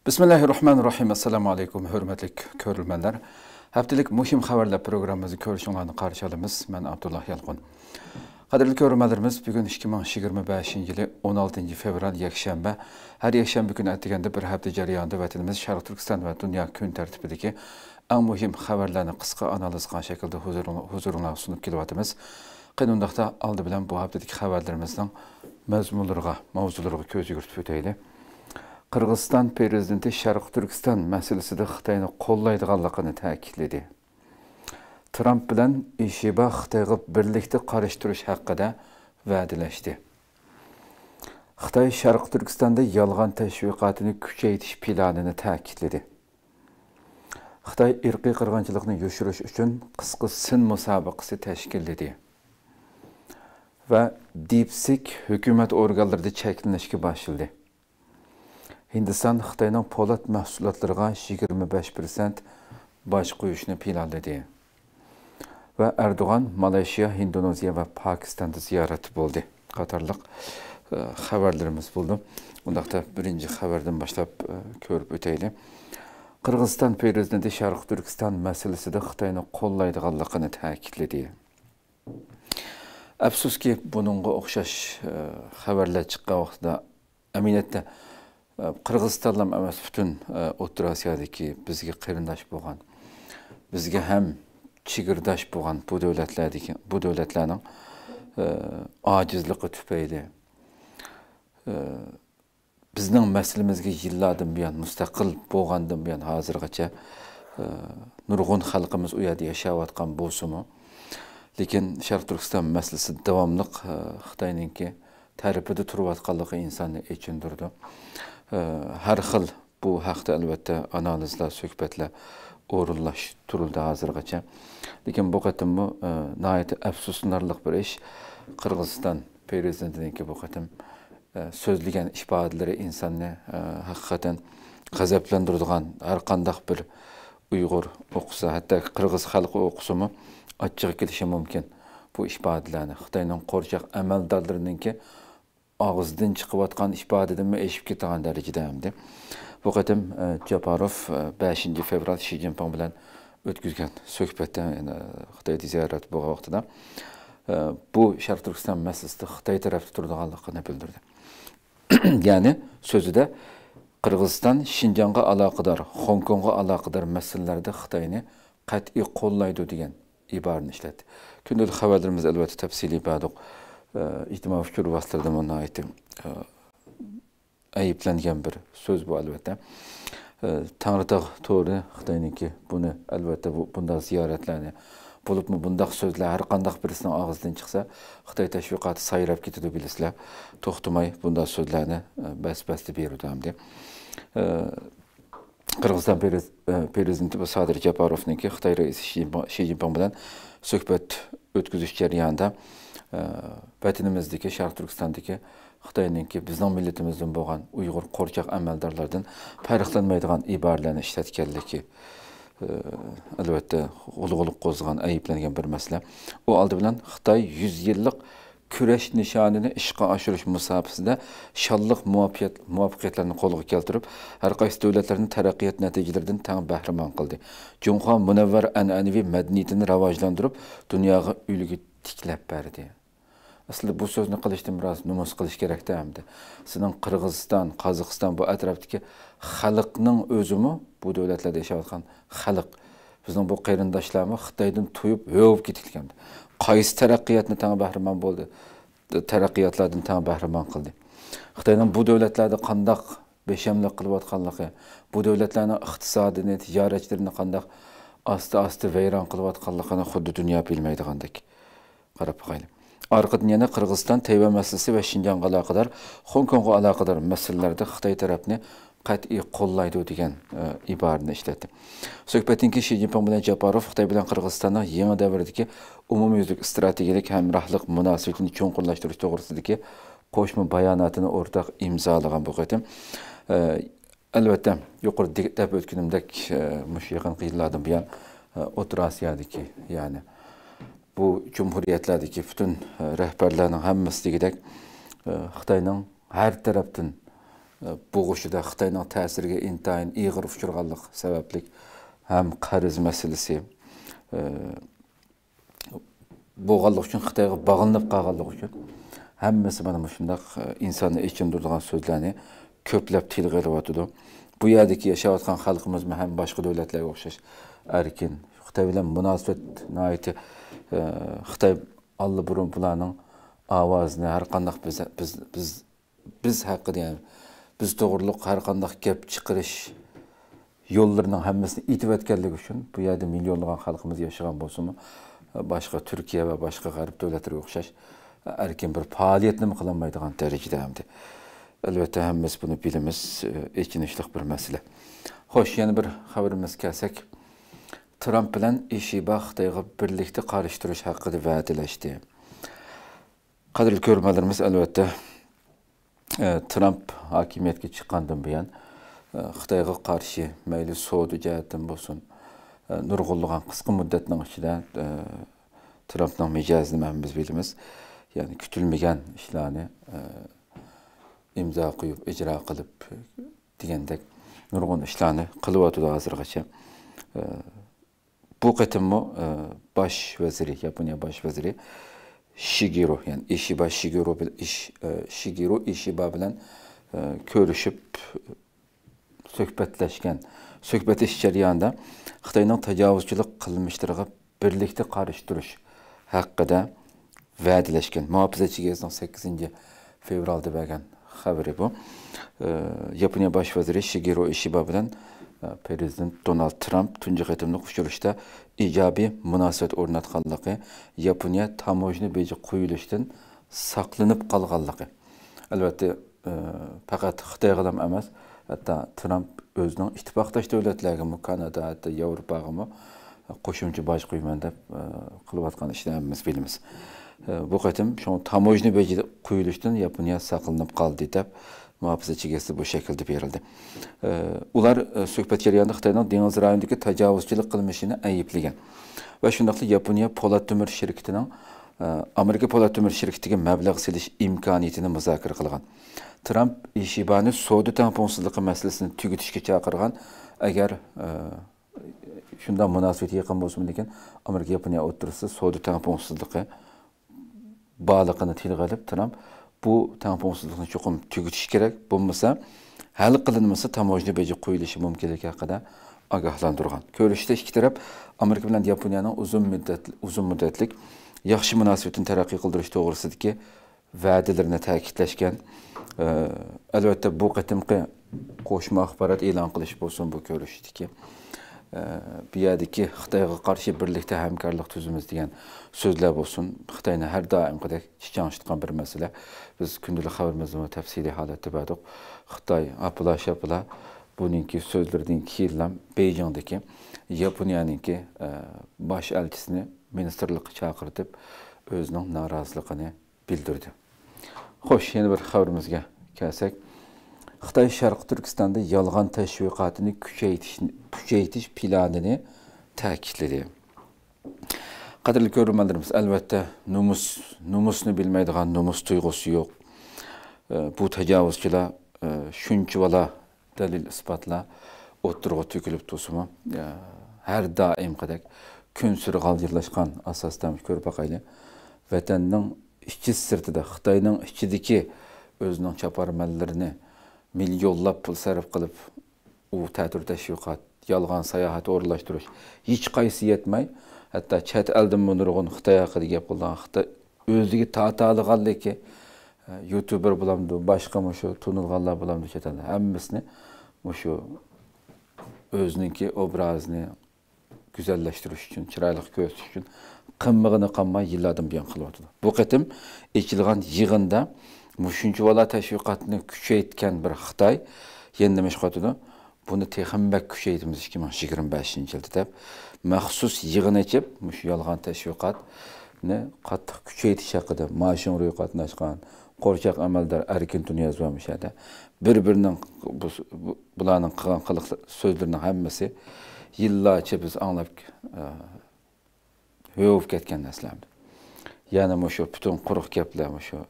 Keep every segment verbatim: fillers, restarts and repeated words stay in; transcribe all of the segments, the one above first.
بىسمىللاھىررەھمانىررەھىم. ئەسسالامۇ ئەلەيكۇم، ھۆرمەتلىك كۆرۈرمەنلەر. ھەپتىلىك مۇھىم خەۋەرلەر پروگراممىمىزنى كۆرۈشۈڭلارنى قارشى ئالىمىز. مەن ئابدۇللا يالقۇن. قەدىرلىك كۆرۈرمەنلىرىمىز، بۈگۈن ئىككى مىڭ يىگىرمە بەشىنچى يىلى ئون ئالتىنچى فېۋرال، يەكشەنبە. ھەر يەكشەنبە كۈنى ئەتىگەندە بىر ھەپتە جەريانىدا ۋەتىنىمىز، شەرقىي تۈركىستان ۋە دۇنيا كۈن تەرتىپىدىكى ئەڭ مۇھىم خەۋەرلەرنى قىسقا ئانالىز قىلغان شەكىلدە ھۇزۇرۇڭ-، ھۇزۇرۇڭلارغا سۇنۇپ كېلىۋاتىمىز. قېنى، ئۇنداقتا ئالدى بىلەن بۇ ھەپتىدىكى خەۋەرلىرىمىزنىڭ مەزمۇنلىرىغا، ماۋزۇلىرىغا كۆز يۈگۈرتۈپ ئۆتەيلى. قىرغىزىستان پىرېزىدېنتى شەرقىي تۈركىستان مەسىلىسىدە خىتاينى قوللايدىغانلىقىنى تەكىتلىدى. ترامپ بىلەن ئىشىبا خىتايغا بىرلىكتە قارشى تۇرۇش ھەققىدە ۋەدىلەشتى. خىتاي شەرقىي تۈركىستاندا يالغان تەشۋىقاتىنى كۈچەيتىش پىلانىنى تەكىتلىدى. خىتاي ئىرقىي قىرغىنچىلىقنى يوشۇرۇش ئۈچۈن قىسقا سىن مۇسابىقىسى تەشكىللىدى ۋە دىپسىك ھۆكۈمەت ئورگانلىرىدا چەكلىنىشكە باشلىدى. ھىندىستان خىتاينىڭ پولات مەھسۇلاتلىرىغا يىگىرمە بەش پىرسەنت باج قويۇشنى پىلانلىدى. ۋە ئەردوغان مالايشىيا، ھىندونېزىيە ۋە پاكىستاندا زىيارەتتە بولدى قاتارلىق، ئە، خەۋەرلىرىمىز بولدى. ئۇنداقتا بىرىنچى خەۋەردىن باشلاپ، ئە، كۆرۈپ ئۆتەيلى. قىرغىزىستان پىرېزىدېنتى شەرقىي تۈركىستان مەسىلىسىدە خىتاينى قوللايدىغانلىقىنى تەكىتلىدى. ئەپسۇسكى، بۇنىڭغا ئوخشاش، ئە، خەۋەرلەر چىققان ۋاقتىدا ئەمەلىيەتتە، ئە، قىرغىزىستانلام ئەمەس، پۈتۈن، ئە، ئوتتۇرا ئاسىيادىكى بىزگە قېرىنداش بولغان، بىزگە ھەم چېگرىداش بولغان بۇ دۆلەتلەردىكى، بۇ دۆلەتلەرنىڭ، ئە، ئاجىزلىقى تۈپەيلى، ئە، بىزنىڭ مەسىلىمىزگە يىللاردىن بۇيان، مۇستەقىل بولغاندىن بۇيان ھازىرغىچە، ئە، نۇرغۇن خەلقىمىز ئۇ يەردە ياشاۋاتقان بولسىمۇ، لېكىن شەرقىي تۈركىستان مەسىلىسى داۋاملىق، ئە، خىتاينىڭكى تەرىپىدە تۇرۇۋاتقانلىقى ئىنساننى ئېچىندۇرىدۇ. ئە، ھەر خىل بۇ ھەقتە، ئەلۋەتتە، ئانالىزلار، سۆھبەتلەر ئورۇنلاشتۇرۇلدى ھازىرغىچە. لېكىن بۇ قېتىممۇ، ئە، ناھايىتى ئەپسۇسلىنارلىق بىر ئىش. قىرغىزىستان پىرېزىدېنتىنىڭكى بۇ قېتىم، ئە، سۆزلىگەن ئىپادىلىرى ئىنساننى، ئە، ھەقىقەتەن غەزەپلەندۈرىدىغان، ھەر قانداق بىر ئۇيغۇر ئوقۇسا، ھەتتا قىرغىز خەلقى ئوقۇسىمۇ ئاچچىقى كېلىشى مۇمكىن. بۇ ئىپادىلەرنى خىتاينىڭ قورچاق ئەمەلدارلىرىنىڭكى ئاغزىدىن چىقىۋاتقان ئىپادىدىنمۇ ئېشىپ كېتىدىغان دەرىجىدە ئەمدى. بۇ قېتىم، ئە، جاپاروف، ئە، بەشىنچى فېۋرال شى جىنپىڭ بىلەن ئۆتكۈزگەن سۆھبەتتە، يەنە خىتايدا زىيارەت بولغان ۋاقتىدا، ئە، بۇ شەرقىي تۈركىستان مەسىلىسىدە خىتاي تەرەپتە تۇرىدىغانلىقىنى بىلدۈردى. يەنى سۆزىدە قىرغىزىستان شىنجاڭغا ئالاقىدار، خوڭكوڭغا ئالاقىدار مەسىلىلەردە خىتاينى قەتئىي قوللايدۇ دېگەن ئىبارىنى ئىشلەتتى. كۈندىلىك خەۋەرلىرىمىزدە ئەلۋەتتە تەپسىلىي بەردۇق. ئە، ئىجتىمائىي ئۇچۇر ۋاسىتىلىرىدىمۇ ناھايىتى، ئە، ئەيىبلەنگەن بىر سۆز بۇ، ئەلۋەتتە. ئە، تەڭرىتاغ تورى خىتاينىڭكى، بۇنى، ئەلۋەتتە، بۇ، بۇنداق زىيارەتلەرنى، بولۇپمۇ بۇنداق سۆزلەر ھەر قانداق بىرسىنىڭ ئاغزىدىن چىقسا، خىتاي تەشۋىقاتى سايراپ كېتىدۇ، بىلىسىلەر. توختىماي بۇنداق سۆزلەرنى، ئە، بەس-بەستە بېرىدۇ ئەمدى. ئە، قىرغىزىستان پرېز-، ئە، پرېزىدېنتى بۇ سادىر جاپاروفنىڭكى خىتاي رەئىسى شى جىنپىڭ، شى جىنپىڭ بىلەن سۆھبەت ئۆتكۈزۈش جەريانىدا، ئە، ۋەتىنىمىزدىكى، شەرقىي تۈركىستاندىكى خىتاينىڭكى بىزنىڭ مىللىتىمىزدىن بولغان ئۇيغۇر قورچاق ئەمەلدارلىرىدىن پەرقلەنمەيدىغان ئىبارىلەرنى ئىشلەتكەنلىكى، ئە، ئەلۋەتتە، غۇلغۇلا قوزغىغان، ئەيىبلەنگەن بىر مەسىلە. ئۇ ئالدى بىلەن خىتاي يۈز يىللىق كۈرەش نىشانىنى ئىشقا ئاشۇرۇش مۇساپىسىدە شانلىق مۇۋەپپەقىيەت-، مۇۋەپپەقىيەتلەرنى قولغا كەلتۈرۈپ، ھەر قايسى دۆلەتلەرنى تەرەققىيات نەتىجىلىرىدىن تەڭ بەھرىمەن قىلدى. جۇڭخۇا مۇنەۋۋەر ئەنئەنىۋى مەدەنىيىتىنى راۋاجلاندۇرۇپ، دۇنياغا ئۈلگە تىكلەپ بەردى. ئەسلىدە بۇ سۆزنى قىلىشتىن بىراز نومۇس قىلىش كېرەكتە ئەمدى. سېنىڭ قىرغىزىستان، قازاقىستان، بۇ ئەتراپتىكى خەلقنىڭ ئۆزىمۇ، بۇ دۆلەتلەردە ياشاۋاتقان خەلق، بىزنىڭ بۇ قېرىنداشلارمۇ خىتايدىن تويۇپ، ھۆ بولۇپ كېتىپتىكەن. قايسى تەرەققىياتنى تەڭ بەھرىمەن بولدى؟ تەرەققىياتلاردىن تەڭ بەھرىمەن قىلدى. خىتاينىڭ بۇ دۆلەتلەردە قانداق بېشەملىك قىلىۋاتقانلىقى، بۇ دۆلەتلەرنىڭ ئىقتىسادىنى، تىجارەتچىلىرىنى قانداق ئاستا-ئاستا ۋەيران قىلىۋاتقانلىقىنى خۇددى دۇنيا بىلمەيدىغاندەك. قاراپ باقايلى. ئارقىدىن يەنە قىرغىزىستان تەيۋەن مەسىلىسى ۋە شىنجاڭغا ئالاقىدار، خوڭكوڭغا ئالاقىدار مەسىلىلەردە خىتاي تەرەپنى قەتئىي قوللايدۇ دېگەن، ئە، ئىبارىنى ئىشلەتتى. سۆھبەتتىن كېيىن شى جىنپىڭ بىلەن جاپاروف خىتاي بىلەن قىرغىزىستاننىڭ يېڭى دەۋردىكى ئومۇميۈزلۈك ئىستراتېگىيەلىك ھەمراھلىق مۇناسىۋىتىنى چوڭقۇرلاشتۇرۇش توغرىسىدىكى قوشما باياناتىنى ئورتاق ئىمزالىغان بۇ قېتىم. ئە، ئەلۋەتتە، يۇقىرىدا دەپ ئۆتكىنىمدەك، ئە، مۇشۇ يېقىنقى يىللاردىن بۇيان، ئە، ئوتتۇرا ئاسىيادىكى، يەنى بۇ جۇمھۇرىيەتلەردىكى پۈتۈن، ئە، رەھبەرلەرنىڭ ھەممىسى دېگۈدەك، ئە، خىتاينىڭ ھەر تەرەپتىن بوغۇشىدا خىتاينىڭ تەسىرىگە ئىنتايىن ئېغىر ئۇچرىغانلىقى سەۋەبلىك ھەم قەرز مەسىلىسى، بولغانلىقى ئۈچۈن، خىتايغا باغلىنىپ قالغانلىقى ئۈچۈن ھەممىسى مانا مۇشۇنداق، ئە، ئىنساننى ئېچىندۇرىدىغان سۆزلەرنى كۆپلەپ تىلغا ئېلىۋاتىدۇ. بۇ يەردىكى ياشاۋاتقان خەلقىمىزمۇ ھەم باشقا دۆلەتلەرگە ئوخشاش ئەركىن. خىتاي بىلەن مۇناسىۋەت ناھايىتى، ئە، خىتاي ئاللىبۇرۇن بۇلارنىڭ ئاۋازىنى ھەر قانداق بىز، بىز، بىز بىز ھەققىدە، يەنى بىز توغرۇلۇق ھەر قانداق گەپ چىقىرىش يوللىرىنىڭ ھەممىسىنى ئېتىۋەتكەنلىكى ئۈچۈن، بۇ يەردە مىليونلىغان خەلقىمىز ياشىغان بولسىمۇ، باشقا تۈركىيە ۋە باشقا غەرب دۆلەتلىرىگە ئوخشاش ئەركىن بىر پائالىيەتنىمۇ قىلالمايدىغان دەرىجىدە ئەمدى. ئەلۋەتتە، ھەممىمىز بۇنى بىلىمىز، ئېچىنىشلىق بىر مەسىلە. خوش، يەنە بىر خەۋىرىمىزگە كەلسەك، ترامپ بىلەن ئىشىبا خىتايغا بىرلىكتە قارشى تۇرۇش ھەققىدە ۋەدىلەشتى. قەدىرلىك كۆرۈرمەنلىرىمىز، ئەلۋەتتە، ئە، ترامپ ھاكىمىيەتكە چىققاندىن بۇيان، ئە، خىتايغا قارشى مەيلى سودا جەھەتتىن بولسۇن، ئە، نۇرغۇنلىغان قىسقا مۇددەتنىڭ ئىچىدە، ئە، ترامپنىڭ مىجەزىنى ھەممىمىز بىلىمىز. يەنى كۈتۈلمىگەن ئىشلارنى، ئە، ئىمزا قويۇپ، ئىجرا قىلىپ دېگەندەك نۇرغۇن ئىشلارنى قىلىۋاتىدۇ ھازىرغىچە. ئە، بۇ قېتىممۇ، ئە، باش ۋەزىرى، ياپونىيە باش ۋەزىرى شىگېرو، يەنى ئىشىبا شىگېرو بىل-، ئىش-، ئە، شىگېرو ئىشىبا بىلەن، ئە، كۆرۈشۈپ سۆھبەتلەشكەن. سۆھبەتلىشىش جەريانىدا خىتاينىڭ تاجاۋۇزچىلىق قىلمىشلىرىغا بىرلىكتە قارشى تۇرۇش ھەققىدە ۋەدىلەشكەن. مۇھاپىزەتچى گېزىتىنىڭ سەككىزىنچى فېۋرالدا بەرگەن خەۋىرى بۇ. ئى، ياپونىيە باش ۋەزىرى شىگېرو ئىشىبا بىلەن، ئى، پىرېزىدېنت دونالد ترامپ تۇنجى قېتىملىق ئۇچرىشىشتا ئىجابىي مۇناسىۋەت ئورناتقانلىقى، ياپونىيە تاموژنا بېجى قويۇلۇشتىن ساقلىنىپ قالغانلىقى. ئەلۋەتتە، ئى، پەقەت خىتايغىلا ئەمەس، ھەتتا ترامپ ئۆزىنىڭ ئىتتىپاقداش دۆلەتلەرگىمۇ، كانادا، ھەتتا ياۋروپاغىمۇ قوشۇمچە باج قويىمەن دەپ، ئە، قىلىۋاتقان ئىشىنى ھەممىمىز بىلىمىز. ئە، بۇ قېتىم شۇڭا تاموژنا بېجى قويۇلۇشتىن ياپونىيە ساقلىنىپ قالدى دەپ مۇھاپىزەتچى گېزىتى بۇ شەكىلدە بېرىلدى. ئە، ئۇلار، ئە، سۆھبەت جەريانىدا خىتاينىڭ دېڭىز رايونىدىكى تاجاۋۇزچىلىق قىلمىشىنى ئەيىبلىگەن ۋە شۇنداقلا ياپونىيە پولات تۆمۈر شىركىتىنىڭ، ئە، ئامېرىكا پولات تۆمۈر شىركىتىگە مەبلەغ سېلىش ئىمكانىيىتىنى مۇزاكىرە قىلغان. ترامپ ئىشىبانى سودا تەڭپۇڭسىزلىقى مەسىلىسىنى تۈگىتىشكە چاقىرغان، ئەگەر، ئە، شۇنداق مۇناسىۋىتى يېقىن بولسىمۇ، لېكىن ئامېرىكا ياپونىيە ئوتتۇرىسىدا سودا تەڭپۇڭسىزلىقى بارلىقىنى تىلغا ئېلىپ، ترامپ بۇ تەڭپۇڭسىزلىقنى چوقۇم تۈگىتىش كېرەك، بولمىسا ھەل قىلىنمىسا تاموژنا بېجى قويۇلۇشى مۇمكىنلىكى ھەققىدە ئاگاھلاندۇرغان. كۆرۈشۈشتە ئىككى تەرەپ ئامېرىكا بىلەن ياپونىيەنىڭ ئۇزۇن مۇددەت، ئۇزۇن مۇددەتلىك ياخشى مۇناسىۋىتىنى تەرەققىي قىلدۇرۇش توغرىسىدىكى ۋەدىلىرىنى تەكىتلەشكەن. ئە، ئەلۋەتتە، بۇ قېتىمقى قوشما ئاخبارات ئېلان قىلىش بولسۇن، بۇ كۆرۈشۈشتىكى، ئە، بۇ يەردىكى خىتايغا قارشى بىرلىكتە ھەمكارلىق تۈزىمىز دېگەن سۆزلەر بولسۇن، خىتاينى ھەر دائىمقىدەك چىچاڭشىتقان بىر مەسىلە. بىز كۈندىلىك خەۋىرىمىزدىمۇ تەپسىلىي ھالەتتە بەردۇق. خىتاي ئاپىلا-شاپىلا بۇنىڭكى سۆزلىرىدىن كېيىنلا بېيجىڭدىكى ياپونىيەنىڭكى، ئە، باش ئەلچىسىنى مىنىستىرلىققا چاقىرتىپ، ئۆزىنىڭ نارازىلىقىنى بىلدۈردى. خوش، يەنە بىر خەۋىرىمىزگە كەلسەك، خىتاي شەرقىي تۈركىستاندا يالغان تەشۋىقاتىنى كۈچەيتىش، كۈچەيتىش پىلانىنى تەكىتلىدى. قەدىرلىك كۆرۈرمەنلىرىمىز، ئەلۋەتتە، نومۇس، نومۇسنى بىلمەيدىغان، نومۇس تۇيغۇسى يوق، ئە، بۇ تاجاۋۇزچىلار، ئە، شۇنچىۋالا دەلىل-ئىسپاتلار ئوتتۇرىغا تۆكۈلۈپ تۇرسىمۇ، ئە، ھەر دائىمقىدەك كۈنسېرى غالجىرلاشقان ئاساستا كۆرۈپ باقايلى. ۋەتەننىڭ ئىچى-سىرتىدا، خىتاينىڭ ئىچىدىكى ئۆزىنىڭ چاپارمەنلىرىنى مىليونلاپ پۇل سەرپ قىلىپ، ئۇ تەتۈر تەشۋىقات، يالغان ساياھەت ئورۇنلاشتۇرۇش، ھېچقايسىسى يەتمەي، ھەتتا چەت ئەلدىنمۇ نۇرغۇن خىتاي ھەققىدە گەپ قىلىدىغان، خىتاي، ئۆزىگە تارتالىغانلىكى، يۇتۇبېر بولامدۇ، باشقا مۇشۇ تونۇلغانلار بولامدۇ، چەت ئەلدە ھەممىسىنى مۇشۇ ئۆزىنىڭكى ئوبرازىنى گۈزەللەشتۈرۈش ئۈچۈن، چىرايلىق كۆرسىتىش ئۈچۈن قىلمىغىنى قالماي يىللاردىن بۇيان قىلىۋاتىدۇ. بۇ قېتىم ئېچىلغان يىغىندا مۇشۇنچىۋالا تەشۋىقاتنى كۈچەيتكەن بىر خىتاي يەنە نېمە ئىش قىلىۋاتىدۇ؟ بۇنى تېخىمۇ بەك كۈچەيتىمىز ئىككى مىڭ يىگىرمە بەشىنچى يىلدا دەپ، مەخسۇس يىغىن ئېچىپ، مۇشۇ يالغان تەشۋىقاتنى قاتتىق كۈچەيتىش ھەققىدە ما شىڭرۇي قاتناشقان، قورچاق ئەمەلدار ئەركىن تۇنىياز بار مۇشۇ يەردە. بىر-بىرىنىڭ بۇ، بۇ، بۇلارنىڭ قىلغان قىلىق سۆزلىرىنىڭ ھەممىسى يىللارچە بىز ئاڭلاپ، ئە، ھۆ بولۇپ كەتكەن نەرسىلەر. يەنى مۇشۇ پۈتۈن قۇرۇق گەپلەر، مۇشۇ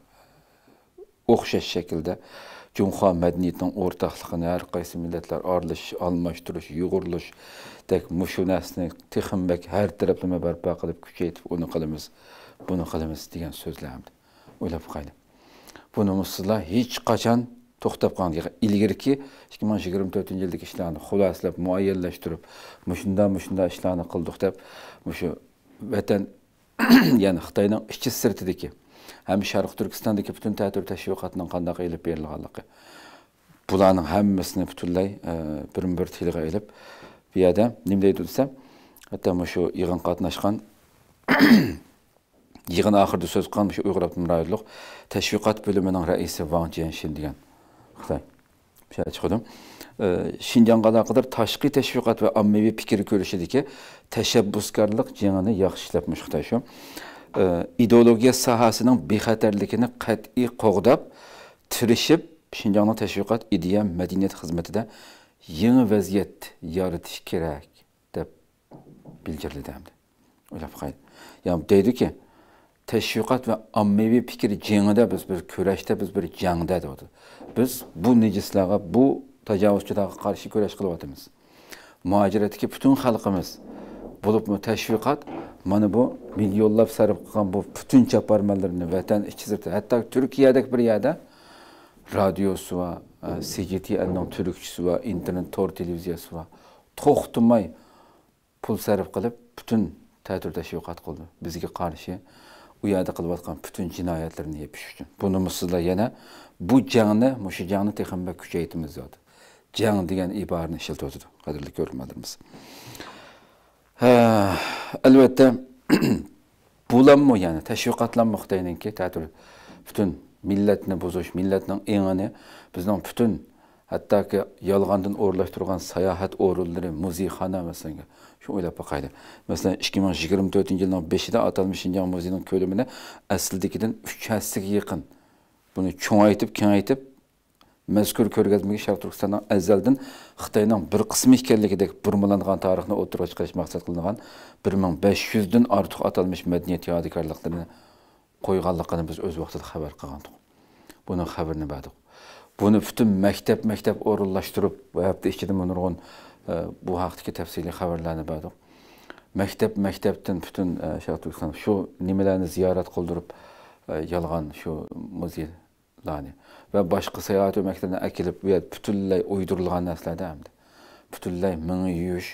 ئوخشاش شەكىلدە جۇڭخۇا مەدەنىيىتىنىڭ ئورتاقلىقىنى، ھەر قايسى مىللەتلەر ئارىلىشىش، ئالماشتۇرۇش، يۇغۇرۇلۇشتەك مۇشۇ نەرسىنى تېخىمۇ بەك ھەر تەرەپلىمە بەرپا قىلىپ، كۈچەيتىپ، ئۇنى قىلىمىز، بۇنى قىلىمىز دېگەن سۆزلەر ئەمدى. ئويلاپ باقايلى. بۇنىمۇ سىزلار ھېچقاچان توختاپ قالمايدىغان، ئىلگىرىكى ئىككى مىڭ يىگىرمە تۆتىنچى يىلدىكى ئىشلارنى خۇلاسىلەپ، مۇئەييەنلەشتۈرۈپ، مۇشۇنداق، مۇشۇنداق ئىشلارنى قىلدۇق دەپ، مۇشۇ ۋەتەن، يەنى خىتاينىڭ ئىچى سىرتىدىكى، ھەم شەرقىي تۈركىستاندىكى پۈتۈن تەتۈر تەشۋىقاتنىڭ قانداق ئېلىپ بېرىلغانلىقى، بۇلارنىڭ ھەممىسىنى پۈتۈنلەي، ئە، بىرمۇ بىر تىلغا ئېلىپ، بۇ يەردە نېمە دەيدۇ دېسە، ھەتتا مۇشۇ يىغىنغا قاتناشقان يىغىن ئاخىرىدا سۆز قىلغان مۇشۇ ئۇيغۇر ئاپتونوم رايونلۇق تەشۋىقات بۆلۈمىنىڭ رەئىسى ۋاڭ جيەنشىن دېگەن خىتاي شۇ چىقىدۇ. ئى، شىنجاڭغا ئالاقىدار تاشقى تەشۋىقات ۋە ئاممىۋى پىكىر كۈرىشىدىكى تەشەببۇسكارلىق جېڭىنى ياخشى ئىشلەپمۇ خىتاي شۇ. ئى، ئىدېئولوگىيە ساھەسىنىڭ بىخەتەرلىكىنى قەتئىي قوغداپ، تىرىشىپ، شىنجاڭنىڭ تەشۋىقات، ئىدىيە، مەدەنىيەت خىزمىتىدە يېڭى ۋەزىيەت يارىتىش كېرەك، دەپ بىلجىرلىدى ئەمدى. ئويلاپ باقايلى. يا دەيدۇكى، تەشۋىقات ۋە ئاممىۋى پىكىر جېڭىدە بىز بىر كۈرەشتە، بىز بىر جەڭدە دەۋاتىدۇ. بىز بۇ نىجىسلارغا، بۇ تاجاۋۇزچىلارغا قارشى كۈرەش قىلىۋاتىمىز. مۇھاجىرەتتىكى پۈتۈن خەلقىمىز، بولۇپمۇ تەشۋىقات، مانا بۇ مىليونلاپ سەرپ قىلغان بۇ پۈتۈن چاپارمەنلىرىنى ۋەتەن ئىچى سىرتى، ھەتتا تۈركىيەدەك بىر يەردە رادىيوسى بار، سىجىتىئەننىڭ تۈركچىسى بار، ئىنتېرنېت تور تېلېۋىزىيەسى بار. توختىماي پۇل سەرپ قىلىپ، پۈتۈن تەتۈر تەشۋىقات قىلدى. بىزگە قارشى ئۇ يەردە قىلىۋاتقان پۈتۈن جىنايەتلىرىنى يېپىش ئۈچۈن. بۇنىمۇ سىزلار يەنە بۇ جەڭنى، مۇشۇ جەڭنى تېخىمۇ بەك كۈچەيتىمىز دەۋاتىدۇ. جەڭ دېگەن ئىبارىنى ئىشلىتىۋاتىدۇ، قەدىرلىك كۆرۈرمەنلىرىمىز. ھە، ئەلۋەتتە، بۇلارمۇ، يەنى تەشۋىقاتلارمۇ خىتاينىڭكى تەتۈر پۈتۈن مىللەتنى بۇزۇش، مىللەتنىڭ ئېڭىنى، بىزنىڭ پۈتۈن ھەتتاكى يالغاندىن ئورۇنلاشتۇرغان ساياھەت ئورۇنلىرى، مۇزېيخانا مەسىلەنگە، شۇ ئويلاپ باقايلى. مەسىلەن، ئىككى مىڭ يىگىرمە تۆتىنچى يىلنىڭ بېشىدا ئاتالمىش شىنجاڭ مۇزېيىنىڭ كۆلىمىنى ئەسلىدىكىدىن ئۈچ ھەسسىگە يېقىن، بۇنى چوڭايتىپ، كېڭەيتىپ، مەزكۇر كۆرگەزمىگە شەرقىي تۈركىستاننىڭ ئەزەلدىن خىتاينىڭ بىر قىسمى ئىكەنلىكىدەك بۇرمىلانغان تارىخنى ئوتتۇرىغا چىقىرىش مەقسەت قىلىنغان بىر مىڭ بەش يۈزدىن ئارتۇق ئاتالمىش مەدەنىيەت يادىكارلىقلىرىنى قويغانلىقىنى بىز ئۆز ۋاقتىدا خەۋەر قىلغانىدۇق. بۇنىڭ خەۋىرىنى بەردۇق. بۇنى پۈتۈن مەكتەپ، مەكتەپ ئورۇنلاشتۇرۇپ، بۇ ھەپتە ئىچىدىمۇ نۇرغۇن، ئە، بۇ ھەقتىكى تەپسىلىي خەۋەرلەرنى بەردۇق. مەكتەپ، مەكتەپتىن پۈتۈن، ئە، شەرقىي تۈركىستان شۇ نېمىلەرنى زىيارەت قىلدۇرۇپ، ئە، يالغان شۇ مۇزېيلارنى ۋە باشقا ساياھەت ئۆمەكلىرىنى ئەكېلىپ، بۇ يەردە پۈتۈنلەي ئۇيدۇرۇلغان نەرسىلەردە ئەمدى پۈتۈنلەي مېڭە يۇيۇش،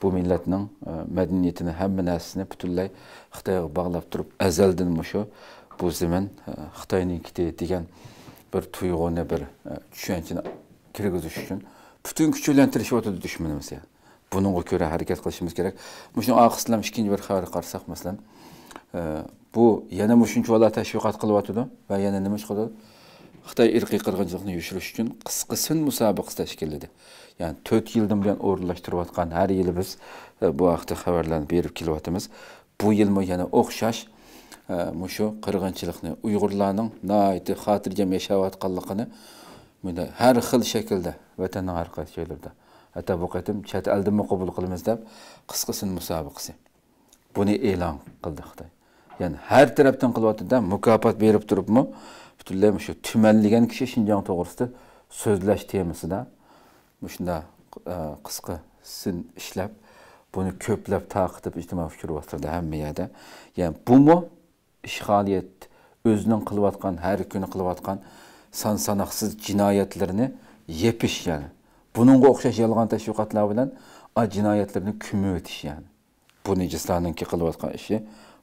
بۇ مىللەتنىڭ، ئە، مەدەنىيىتىنى، ھەممە نەرسىسىنى پۈتۈنلەي خىتايغا باغلاپ تۇرۇپ، ئەزەلدىن مۇشۇ، بۇ زېمىن، ئە، خىتاينىڭكىدى دېگەن بىر تۇيغۇنى، بىر، ئە، چۈشەنچىنى كىرگۈزۈش ئۈچۈن پۈتۈن كۈچى بىلەن تىرىشىۋاتىدۇ دۈشمىنىمىز. بۇنىڭغا كۆرە ھەرىكەت قىلىشىمىز كېرەك. مۇشۇنىڭ ئارقىسىدىن ئىككىنچى بىر خەۋەرگە قارىساق، مەسىلەن، ئە، بۇ يەنە مۇشۇنچىۋالا تەشۋىقات قىلىۋاتىدۇ ۋە يەنە نېمە ئىش قىلىدۇ؟ خىتاي ئىرقىي قىرغىنچىلىقنى يوشۇرۇش ئۈچۈن قىسقا سىن مۇسابىقىسى تەشكىللىدى. يەنى تۆت يىلدىن بۇيان ئورۇنلاشتۇرۇۋاتقان، ھەر يىلى بىز، ئە، بۇ ھەقتە خەۋەرلەرنى بېرىپ كېلىۋاتىمىز. بۇ يىلمۇ يەنە ئوخشاش، ئە، مۇشۇ قىرغىنچىلىقنى، ئۇيغۇرلارنىڭ ناھايىتى خاتىرجەم ياشاۋاتقانلىقىنى مۇنداق ھەر خىل شەكىلدە ۋەتەننىڭ ھەر قايسى جايلىرىدا، ھەتتا بۇ قېتىم چەت ئەلدىنمۇ قوبۇل قىلىمىز دەپ قىسقا سىن مۇسابىقىسى. بۇنى ئېلان قىلدى خىتاي. يەنى ھەر تەرەپتىن قىلىۋاتىدۇ-دە، مۇكاپات بېرىپ تۇرۇپمۇ پۈتۈنلەي مۇشۇ تۈمەنلىگەن كىشى شىنجاڭ توغرىسىدا سۆزلەش تېمىسىدا مۇشۇنداق، ئە، قىسقا سىن ئىشلەپ، بۇنى كۆپلەپ تارقىتىپ ئىجتىمائىي ئۇچۇر ۋاسىتىلىرىدا ھەممە يەردە. يەنى بۇمۇ ئىشغالىيەت ئۆزىنىڭ قىلىۋاتقان، ھەر كۈنى قىلىۋاتقان سان ساناقسىز جىنايەتلىرىنى يېپىش، يەنى بۇنىڭغا ئوخشاش يالغان تەشۋىقاتلار بىلەن ئا جىنايەتلىرىنى كۆمۈۋېتىش، يەنى. بۇ نىجىسلارنىڭكى قىلىۋاتقان ئىشى،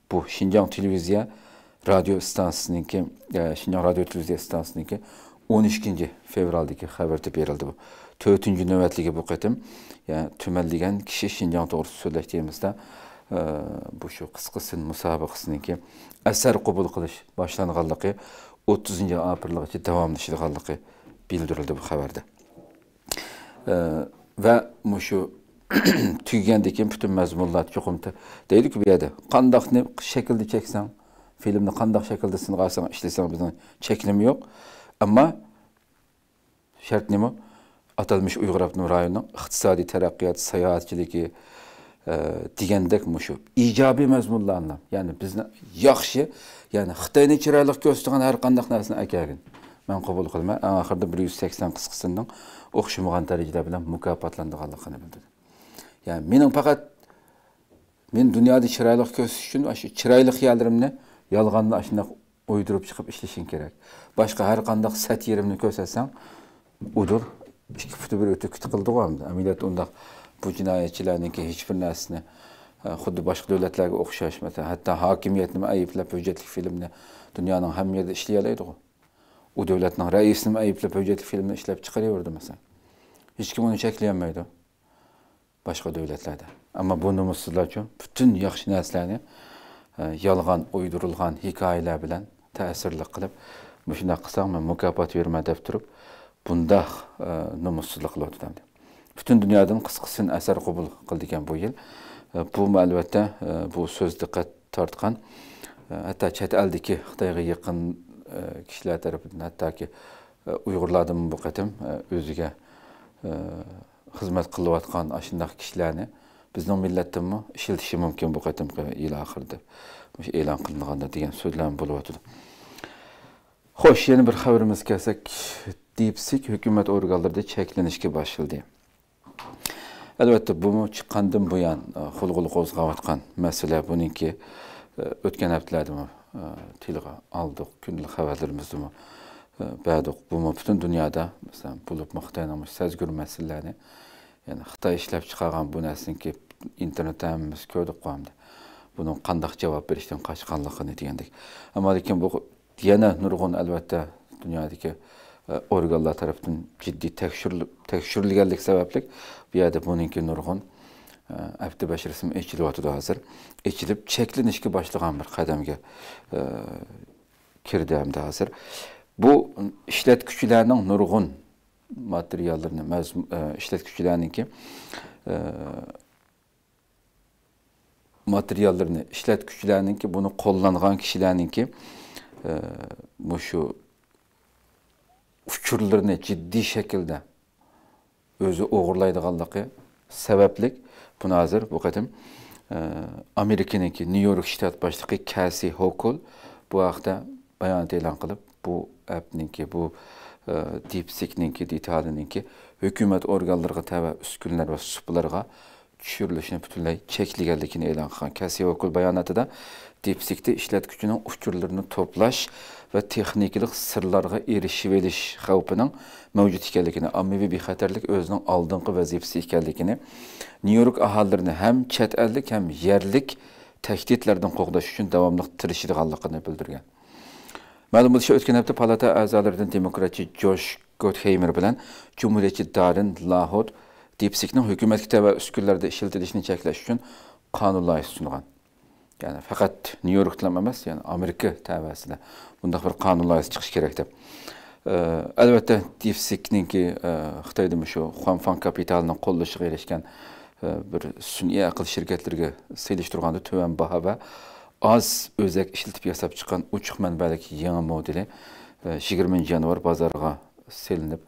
بۇ شىنجاڭ تېلېۋىزىيە رادىيو ئىستانسىسىنىڭكى، ئە، شىنجاڭ رادىيو تېلېۋىزىيە ئىستانسىسىنىڭكى ئون ئىككىنچى فېۋرالدىكى خەۋىرىدە بېرىلدى بۇ. تۆتىنچى نۆۋەتلىكى بۇ قېتىم، يەنى تۈمەنلىگەن كىشى شىنجاڭ توغرىسىدا سۆزلەش تېمىسىدا، ئە، بۇ شۇ قىسقا سىن مۇسابىقىسىنىڭكى ئەسەر قوبۇل قىلىش باشلانغانلىقى ئوتتۇزىنچى ئاپرېلغىچە داۋاملىشىدىغانلىقى بىلدۈرۈلدى بۇ خەۋەردە. ئە، ۋە مۇشۇ تۈگىگەندىن كېيىن پۈتۈن مەزمۇنلار چوقۇم ت-، دەيدۇكى بۇ يەردە، قانداقنى شەكىلدە چەكسەڭ، فىلىمنى قانداق شەكىلدە سىنغا ئالساڭ، ئىشلىسەڭ، بىزنىڭ چەكلىمە يوق. ئەمما شەرت نېمە؟ ئاتالمىش ئۇيغۇر ئاپتونوم رايونىنىڭ ئىقتىسادىي تەرەققىيات، ساياھەتچىلىكى، ئە، دېگەندەك مۇشۇ ئىجابىي مەزمۇنلارنى، يەنى بىزنى ياخشى، يەنى خىتاينى چىرايلىق كۆرسىتىدىغان ھەر قانداق نەرسىنى ئەكەلگىن. مەن قوبۇل قىلىمەن. ئەڭ ئاخىرىدا بىر يۈز سەكسەن قىسقىسىنىڭ ئوخشىمىغان دەرىجىلەر بىلەن مۇكاپاتلىنىدىغانلىقىنى بىلدۈردى. يەنى مېنىڭ پەقەت مېنى دۇنيادا چىرايلىق كۆرسىتىش ئۈچۈن ئاشۇ چىرايلىق يەرلىرىمنى يالغانلا ئاشۇنداق ئويدۇرۇپ چىقىپ ئىشلىشىڭ كېرەك. باشقا ھەر قانداق سەت يېرىمنى كۆرسەتسەڭ، ئۇدۇر ئىككى پۇتى بىر ئۆتۈككە تىقىلىدىغۇ ئەمدى. ئەمەلىيەتتە ئۇنداق بۇ جىنايەتچىلەرنىڭكى ھېچ بىر نەرسىنى، ئە، خۇددى باشقا دۆلەتلەرگە ئوخشاش، مەسىلەن، ھەتتا ھاكىمىيەتنىمۇ ئەيىبلەپ ھۆججەتلىك فىلىمنى دۇنيانىڭ ھەممە يېرىدە ئىشلىيەلەيدىغۇ. ئۇ دۆلەتنىڭ رەئىسىنىمۇ ئەيىبلەپ ھۆججەتلىك فىلىمنى ئىشلەپ چىقىرىۋېرىدۇ، مەسىلەن. ھېچكىم ئۇنى چەكلىيەلمەيدۇ. باشقا دۆلەتلەردە. ئەمما بۇ نومۇسسىزلارچۇ پۈتۈن ياخشى نەرسىلەرنى، ئە، يالغان، ئويدۇرۇلغان ھېكايىلەر بىلەن تەسىرلىك قىلىپ، مۇشۇنداق قىلساڭ مەن مۇكاپات بېرىمەن دەپ تۇرۇپ، بۇنداق، ئە، نومۇسسىزلىق قىلىۋاتىدۇ ئەمدى. پۈتۈن دۇنيادىن قىسقىسىنى ئەسەر قوبۇل قىلىدىكەن بۇ يىل. ئە، بۇمۇ ئەلۋەتتە، ئە، بۇ سۆز دىققەت تارتقان، ئە، ھەتتا چەت ئەلدىكى خىتايغا يېقىن، ئە، كىشىلەر تەرىپىدىن، ھەتتاكى، ئە، ئۇيغۇرلاردىنمۇ بۇ قېتىم، ئە، ئۆزىگە، ئە، خىزمەت قىلىۋاتقان ئاشۇنداق كىشىلەرنى بىزنىڭ مىللەتتىنمۇ ئىشلىتىشى مۇمكىن بۇ قېتىمقى يىل ئاخىرىدا، مۇشۇ ئېلان قىلىنغاندا دېگەن سۆزلەرمۇ بولۇۋاتىدۇ. خوش، يەنە بىر خەۋىرىمىزگە كەلسەك، دىپسىك ھۆكۈمەت ئورگانلىرىدا چەكلىنىشكە باشلىدى. ئەلۋەتتە، بۇمۇ چىققاندىن بۇيان، ئە، غۇلغۇلا قوزغاۋاتقان مەسىلە. بۇنىڭكى، ئە، ئۆتكەن ھەپتىلەردىمۇ، ئە، تىلغا ئالدۇق، كۈندىلىك خەۋەرلىرىمىزدىمۇ، ئە، بەردۇق. بۇمۇ پۈتۈن دۇنيادا، مەسىلەن، بولۇپمۇ خىتاينىڭ مۇشۇ سەزگۈر مەسىلىلەرنى، يەنى خىتاي ئىشلەپ چىقارغان بۇ نەرسىنىڭكى ئىنتېرنېتتا ھەممىمىز كۆردۇققۇ ئەمدى. بۇنىڭ قانداق جاۋاب بېرىشتىن قاچقانلىقىنى دېگەندەك. ئەمما لېكىن بۇ يەنە نۇرغۇن، ئەلۋەتتە، دۇنيادىكى، ئە، ئورگانلار تەرىپىدىن جىددىي تەكشۈرۈلۈپ، تەكشۈرۈلگەنلىك سەۋەبلىك، بۇ يەردە بۇنىڭكى نۇرغۇن، ئە، ھەپتە بەشىرىسىمۇ ئېچىلىۋاتىدۇ ھازىر. ئېچىلىپ، چەكلىنىشكە باشلىغان بىر قەدەمگە، ئە، كىردى ئەمدى ھازىر. بۇ ئىشلەتكۈچىلەرنىڭ نۇرغۇن ماتېرىياللىرىنى، مەزمۇ-، ئە، ئىشلەتكۈچىلەرنىڭكى، ئە، ماتېرىياللىرىنى ئىشلەتكۈچىلەرنىڭكى، بۇنى قوللانغان كىشىلەرنىڭكى، ئە، مۇشۇ ئۇچۇرلىرىنى جىددىي شەكىلدە ئۆزى ئوغرىلايدىغانلىقى سەۋەبلىك، بۇنى ھازىر بۇ قېتىم، ئە، ئامېرىكىنىڭكى نيۇ يورك شتات باشلىقى كەسسى ھوكول بۇ ھەقتە بايانات ئېلان قىلىپ، بۇ ئەپنىڭكى، بۇ، ئە، دىپسىكنىڭكى دېتالىنىڭكى ھۆكۈمەت ئورگانلىرىغا تەۋە ئۈسكۈنىلەر ۋە سۇپىلارغا چۈشۈرۈلۈشىنى پۈتۈنلەي چەكلىگەنلىكىنى ئېلان قىلغان. كەسسى ھوكول باياناتىدا دىپسىكتا ئىشلەتكۈچىنىڭ ئۇچۇرلىرىنى توپلاش ۋە تېخنىكىلىق سىرلارغا ئېرىشىۋېلىش خەۋپىنىڭ مەۋجۇت ئىكەنلىكىنى، ئاممىۋى بىخەتەرلىك ئۆزىنىڭ ئالدىنقى ۋەزىپىسى ئىكەنلىكىنى، نيۇ يورك ئاھالىلىرىنى ھەم چەت ئەللىك، ھەم يەرلىك تەھدىتلەردىن قوغداش ئۈچۈن داۋاملىق تىرىشىدىغانلىقىنى بىلدۈرگەن. مەلۇم بولۇشىچە، ئۆتكەن ھەپتە پالاتا ئەزالىرىدىن دېموكراتچى جوش گوتخېيمېر بىلەن جۇمھۇرىيەتچى دارىن لاھوت دىپسىكنىڭ ھۆكۈمەتكە تەۋە ئۈسكۈنىلەردە ئىشلىتىلىشىنى چەكلەش ئۈچۈن قانۇن لايىھىسى سۇنغان. يەنى پەقەت نيۇ يوركتىلا ئەمەس، يەنى ئامېرىكا تەۋەسىدە بۇنداق بىر قانۇن لايىھىسى چىقىشى كېرەك دەپ. ئە، ئەلۋەتتە، دىپسىكنىڭكى، ئە، خىتايدا مۇشۇ خۇانفاڭ كاپىتالىنىڭ قوللىشىغا ئېرىشكەن، ئە، بىر سۈنئىي ئەقىل شىركەتلىرىگە سېلىشتۇرغاندا تۆۋەن باھا ۋە ئاز ئۆزەك ئىشلىتىپ ياساپ چىققان ئوچۇق مەنبەلىك يېڭى مودېلى، ئە، يىگىرمىنچى يانۋار بازارغا سېلىنىپ،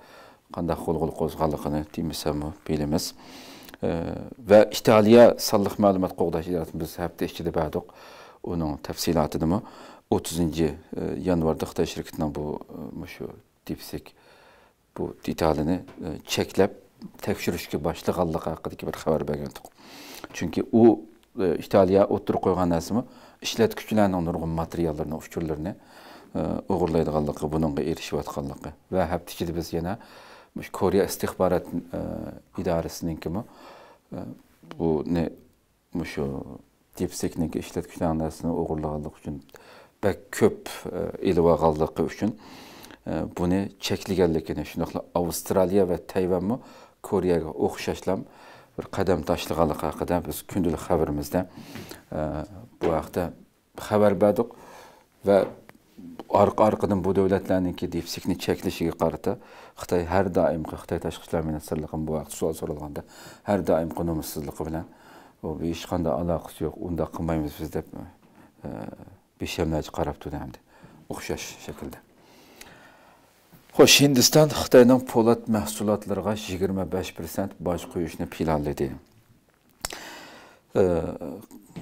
قانداق غۇلغۇلا قوزغىغانلىقىنى دېمىسەممۇ بىلىمىز. ئە، ۋە ئىتالىيە سانلىق مەلۇمات قوغداش ئىدارىسى، بىز ھەپتە ئىچىدە بەردۇق ئۇنىڭ تەپسىلاتىنىمۇ. ئوتتۇزىنچى يانۋاردا خىتاي شىركىتىنىڭ بۇ، ئە، مۇشۇ دىپسىك بۇ دېتالىنى، ئە، چەكلەپ تەكشۈرۈشكە باشلىغانلىقى ھەققىدىكى بىر خەۋەر بەرگەنتۇق. چۈنكى ئۇ، ئە، ئىتالىيە ئوتتۇرىغا قويغان نەرسىمۇ ئىشلەتكۈچىلەرنىڭ نۇرغۇن ماتېرىياللىرىنى، ئۇچۇرلىرىنى، ئە، ئوغرىلايدىغانلىقى، بۇنىڭغا ئېرىشىۋاتقانلىقى. ۋە ھەپتە ئىچىدە بىز يەنە مۇشۇ كورېيە ئىستىخبارات، ئە، ئىدارىسىنىڭكىمۇ، ئە، بۇنى مۇشۇ دىپسىكنىڭكى ئىشلەتكۈچىلەرنىڭ نەرسىنى ئوغرىلىغانلىقى ئۈچۈن، بەك كۆپ، ئە، ئېلىۋالغانلىقى ئۈچۈن، ئە، بۇنى چەكلىگەنلىكىنى، شۇنداقلا ئاۋسترالىيە ۋە تەيۋەنمۇ كورېيەگە ئوخشاشلا بىر قەدەم تاشلىغانلىقى ھەققىدە بىز كۈندىلىك خەۋىرىمىزدە، ئە، بۇ ھەقتە خەۋەر بەردۇق. ۋە ئارقا-ئارقىدىن بۇ دۆلەتلەرنىڭكى دىپسىكنى چەكلىشىگە قارىتا خىتاي ھەر دائىمقى، خىتاي تاشقى ئىشلار مىنىستىرلىقىمۇ بۇ ھەقتە سوئال سورالغاندا، ھەر دائىمقى نومۇسسىزلىقى بىلەن، «ئۇ، بۇ ھېچقانداق ئالاقىسى يوق، ئۇنداق قىلمايمىز بىز» دەپ، ئە، بىشەملەرچە قاراپ تۇردى ئەمدى. ئوخشاش شەكىلدە. خوش، ھىندىستان خىتاينىڭ پولات مەھسۇلاتلىرىغا يىگىرمە بەش پىرسەنت باج قويۇشنى پىلانلىدى. ئە،